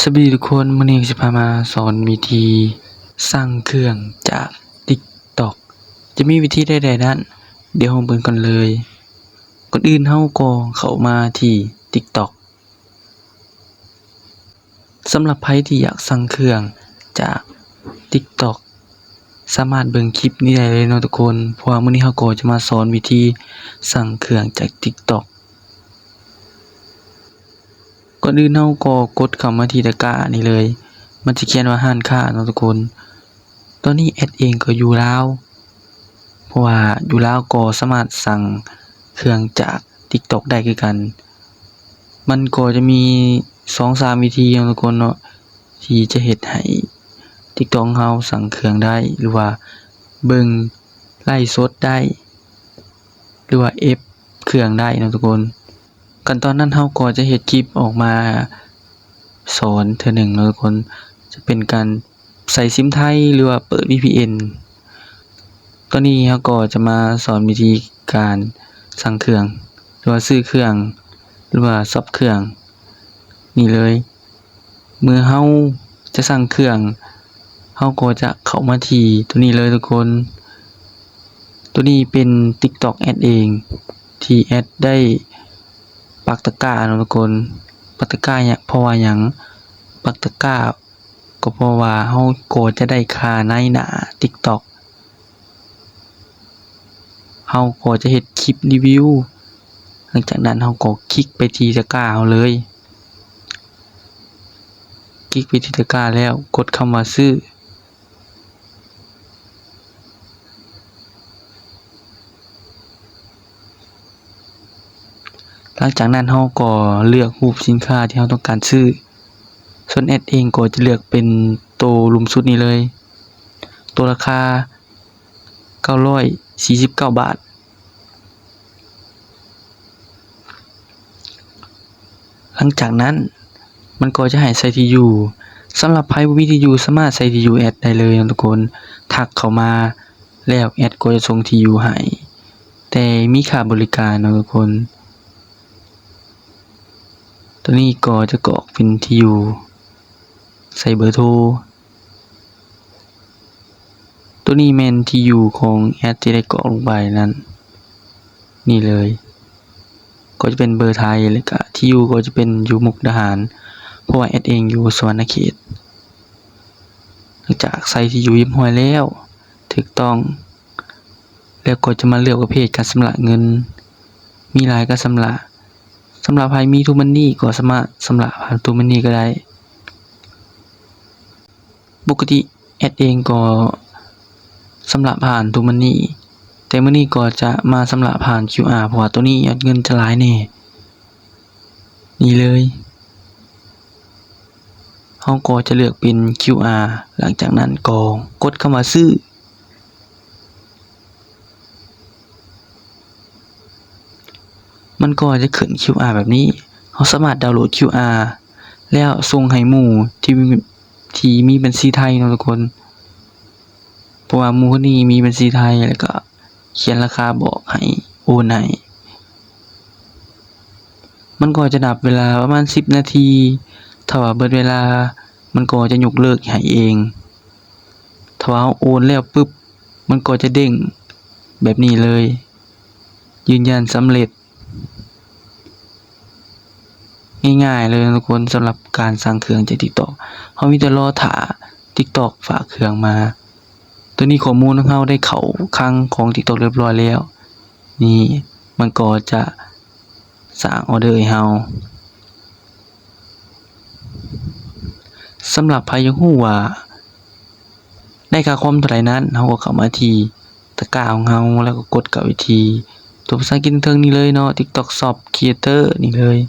ສະບາຍດີທຸກຄົນ, ມື້ນີ້ກໍຊິພາມາສອນວິທີສັ່ງເຄື່ອງຈາກ TikTok ຈະມີວິທີໃດໆນັ້ນ ດຽວເຮົາເບິ່ງກັນເລີຍ. ກ່ອນອື່ນເຮົາກໍເຂົ້າມາທີ່ TikTok. ສຳລັບໃຜທີ່ຢາກສັ່ງເຄື່ອງຈາກ TikTok ສາມາດເບິ່ງຄລິບນີ້ໄດ້ເລີຍເນາະທຸກຄົນ, ເພາະວ່າມື້ນີ້ເຮົາກໍຈະມາສອນວິທີສັ່ງເຄື່ອງຈາກ TikTok. ກ່ອນອື່ນເຮົາກໍກົດເຂົ້າມາທີ່ຕະກ້ານີ້ເລີຍ, ມັນຈະຂຽນວ່າຮ້ານຄ້າເນາະທຸກຄົນ. ຕອນນີ້ແອດເອງກໍຢູ່ລາວ ເພາະວ່າຢູ່ລາວກໍສາມາດສັ່ງເຄື່ອງຈາກ TikTok ໄດ້ຄືກັນ. ມັນກໍຈະມີສອງສາມວິທີເນາະທຸກຄົນເນາະ ທີ່ຈະເຮັດໃຫ້ TikTok ເຮົາສັ່ງເຄື່ອງໄດ້ ຫຼືວ່າເບິ່ງໄລຟ໌ສົດໄດ້ ຫຼືວ່າເອັຟເຄື່ອງໄດ້ເນາະທຸກຄົນ. ຂັ້ນຕອນນັ້ນເຮົາກໍຈະເຮັດຄລິບອອກມາສອນເທື່ອໜຶ່ງເນາະທຸກຄົນ, ຈະເປັນການໃສ່ຊິມໄທ ຫຼືວ່າເປີດ VPN. ຕອນນີ້ເຮົາກໍຈະມາສອນວິທີການສັ່ງເຄື່ອງ ຫຼືວ່າຊື້ເຄື່ອງ ຫຼືວ່າຊັອບເຄື່ອງນີ້ເລີຍ. ເມື່ອເຮົາຈະສັ່ງເຄື່ອງ ເຮົາກໍຈະເຂົ້າມາທີ່ຕົວນີ້ເລີຍທຸກຄົນ. ຕົວນີ້ເປັນ TikTok ແອດເອງ ທີ່ແອດໄດ້ປັກຕະກ້າເນາະທຸກຄົນ. ປັກຕະກ້າເພາະວ່າຫຍັງ? ປັກຕະກ້າກໍເພາະວ່າເຮົາກໍຈະໄດ້ຄ່າໃນໜ້າ TikTok. ເຮົາກໍຈະເຮັດຄລິບຣີວິວ, ຫຼັງຈາກນັ້ນເຮົາກໍຄລິກໄປທີ່ຕະກ້າເຮົາເລີຍ. ຄລິກໄປທີ່ຕະກ້າແລ້ວກົດຄຳວ່າຊື້. ຫຼັງຈາກນັ້ນເຮົາກໍເລືອກຮູບສິນຄ້າທີ່ເຮົາຕ້ອງການຊື້. ສ່ວນແອດເອງກໍຈະເລືອກເປັນໂຕລຸ່ມສຸດນີ້ເລີຍ, ໂຕລາຄາເກົ້າຮ້ອຍສີ່ສິບເກົ້າບາດ. ຫຼັງຈາກນັ້ນມັນກໍຈະໃຫ້ໃສ່ທີ່ຢູ່. ສຳລັບໃຜບໍ່ມີທີ່ຢູ່ ສາມາດໃສ່ທີ່ຢູ່ແອດໄດ້ເລີຍເນາະທຸກຄົນ. ທັກເຂົ້າມາແລ້ວແອດກໍຈະສົ່ງທີ່ຢູ່ໃຫ້, ແຕ່ມີຄ່າບໍລິການເນາະທຸກຄົນ. ຕົວນີ້ກໍຈະກອກເປັນທີ່ຢູ່, ໃສ່ເບີໂທ. ຕົວນີ້ແມ່ນທີ່ຢູ່ຂອງແອດທີ່ໄດ້ກອກລົງໄປນັ້ນ ນີ້ເລີຍ, ກໍຈະເປັນເບີໄທ ແລ້ວກະທີ່ຢູ່ກໍຈະເປັນຢູ່ມຸກດາຫານ ເພາະວ່າແອດເອງຢູ່ສະຫວັນນະເຂດ. ຫຼັງຈາກໃສ່ທີ່ຢູ່ຮຽບຮ້ອຍແລ້ວ ຖືກຕ້ອງ ແລ້ວກໍຈະມາເລືອກປະເພດການຊຳລະເງິນ, ມີຫຼາຍການຊຳລະ. ສຳລັບໃຜມີ True Money ກໍສາມາດຊຳລະຜ່ານ True Money ກໍໄດ້. ປົກກະຕິແອດເອງກໍຊຳລະຜ່ານ True Money ແຕ່ມື້ນີ້ກໍຈະມາຊຳລະຜ່ານ ຄິວອາ ເພາະວ່າໂຕນີ້ຍອດເງິນຈະຫຼາຍແດ່. ນີ້ເລີຍ, ເຮົາກໍຈະເລືອກເປັນ ຄິວອາ ຫຼັງຈາກນັ້ນກໍກົດຄຳວ່າຊື້. ມັນກໍຈະຂຶ້ນ ຄິວອາ ແບບນີ້. ເຮົາສາມາດດາວໂຫຼດ ຄິວອາ ແລ້ວສົ່ງໃຫ້ໝູ່ທີ່ ທີ່ມີບັນຊີໄທເນາະທຸກຄົນ, ເພາະວ່າໝູ່ຄົນນີ້ມີບັນຊີໄທ ແລ້ວກໍຂຽນລາຄາບອກໃຫ້ ໂອນໃຫ້. ມັນກໍຈະນັບເວລາປະມານສິບນາທີ, ຖ້າວ່າເບິດເວລາ ມັນກໍຈະຍົກເລີກໃຫ້ເອງ. ຖ້າວ່າເຮົາໂອນແລ້ວປຶບ ມັນກໍຈະເດ້ງແບບນີ້ເລີຍ, ຢືນຢັນສຳເລັດ. ງ່າຍໆເລີຍເນາະທຸກຄົນ, ສຳລັບການສັ່ງເຄື່ອງຈາກ TikTok ເຮົາມີແຕ່ລໍຖ້າ TikTok ຝາກເຄື່ອງມາ. ຕອນນີ້ຂໍ້ມູນຂອງເຮົາໄດ້ເຂົ້າຄັງຂອງ TikTok ຮຽບຮ້ອຍແລ້ວ. ນີ້ມັນກໍຈະສ້າງອໍເດີໃຫ້ເຮົາ. ສຳລັບໃຜຢາກຮູ້ວ່າໄດ້ຄ່າຄອມເທົ່າໃດນັ້ນ, ເຮົາກໍເຂົ້າມາທີ່ຕະກ້າຂອງເຮົາ ແລ້ວກໍກົດເຂົ້າໄປທີ່ຕົວພາສາອັງກິດເທິງນີ້ເລີຍເນາະ, TikTok Shop Creator ນີ້ເລີຍ.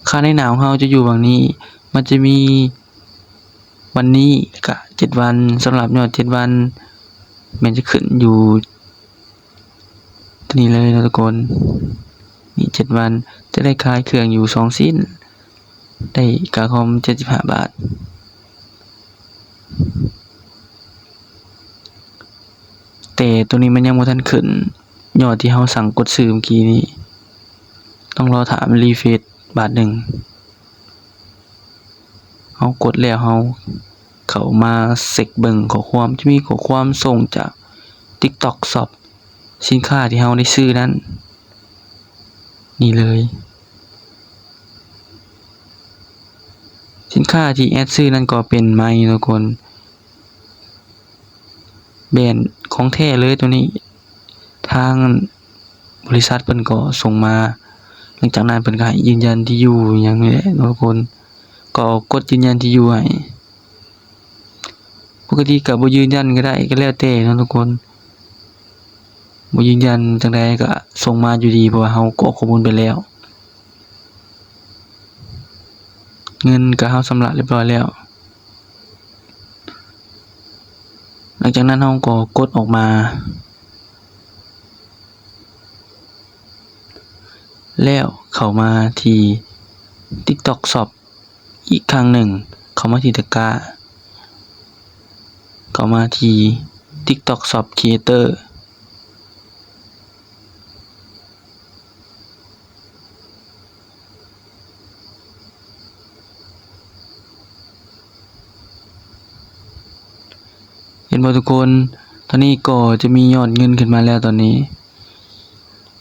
ຄ່າໃນໜ້າຂອງເຮົາຈະຢູ່ຫວ່າງນີ້, ມັນຈະມີວັນນີ້ ແລ້ວກະເຈັດວັນ. ສຳລັບຍອດເຈັດວັນ ແມ່ນຈະຂຶ້ນຢູ່ຕົວນີ້ເລີຍເນາະທຸກຄົນ. ນີ້ເຈັດວັນ ຈະໄດ້ຂາຍເຄື່ອງຢູ່ສອງຊິ້ນ, ໄດ້ຄ່າຄອມເຈັດສິບຫ້າບາດ. ແຕ່ຕົວນີ້ມັນຍັງບໍ່ທັນຂຶ້ນ ຍອດທີ່ເຮົາສັ່ງກົດຊື້ເມື່ອກີ້ນີ້. ຕ້ອງລໍຖ້າມັນຣີເຟຣຊບາດໜຶ່ງ. ເຮົາກົດແລ້ວ ເຮົາເຂົ້າມາເຊັກເບິ່ງຂໍ້ຄວາມ ຈະມີຂໍ້ຄວາມສົ່ງຈາກ TikTok Shop ສິນຄ້າທີ່ເຮົາໄດ້ຊື້ນັ້ນ ນີ້ເລີຍ. ສິນຄ້າທີ່ແອັດຊື້ນັ້ນກໍເປັນໄມທຸກຄົນ ແບຣນຂອງແທ້ເລີຍໂຕນີ້. ທາງບໍລິສັດເພິ່ນກໍສົ່ງມາ ຫຼັງຈາກນັ້ນເພິ່ນກໍໃຫ້ຢືນຢັນທີ່ຢູ່ຫຍັງນີ້ແຫຼະເນາະທຸກຄົນ. ກໍກົດຢືນຢັນທີ່ຢູ່ໃຫ້. ປົກກະຕິກໍບໍ່ຢືນຢັນກໍໄດ້ ກໍແລ້ວແຕ່ເນາະທຸກຄົນ. ບໍ່ຢືນຢັນຈັ່ງໃດກໍສົ່ງມາຢູ່ດີ ເພາະວ່າເຮົາກອກຂໍ້ມູນໄປແລ້ວ. ເງິນກໍເຮົາຊຳລະຮຽບຮ້ອຍແລ້ວ. ຫຼັງຈາກນັ້ນເຮົາກໍກົດອອກມາ ແລ້ວເຂົ້າມາທີ່ TikTok Shop ອີກຄັ້ງໜຶ່ງ. ເຂົ້າມາທີ່ຕະກ້າ ເຂົ້າມາທີ່ TikTok Shop Creator. ເຫັນບໍ່ທຸກຄົນ? ຕອນນີ້ກໍຈະມີຍອດເງິນຂຶ້ນມາແລ້ວຕອນນີ້.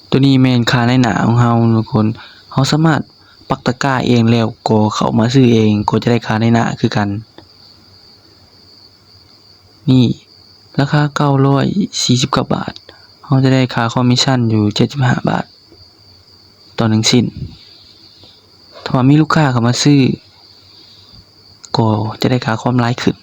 ໂຕນີ້ແມ່ນຄ່ານາຍໜ້າຂອງເຮົາທຸກຄົນ. ເຮົາສາມາດປັກຕະກ້າເອງ ແລ້ວກໍເຂົ້າມາຊື້ເອງ ກໍຈະໄດ້ຄ່ານາຍໜ້າຄືກັນ. ນີ້ ລາຄາເກົ້າຮ້ອຍສີ່ສິບເກົ້າບາດ ເຮົາຈະໄດ້ຄ່າຄອມມິດຊັນຢູ່ເຈັດສິບຫ້າບາດຕໍ່ໜຶ່ງຊິ້ນ. ຖ້າວ່າມີລູກຄ້າເຂົ້າມາຊື້ ກໍຈະໄດ້ຄ່າຄອມຫຼາຍຂຶ້ນ.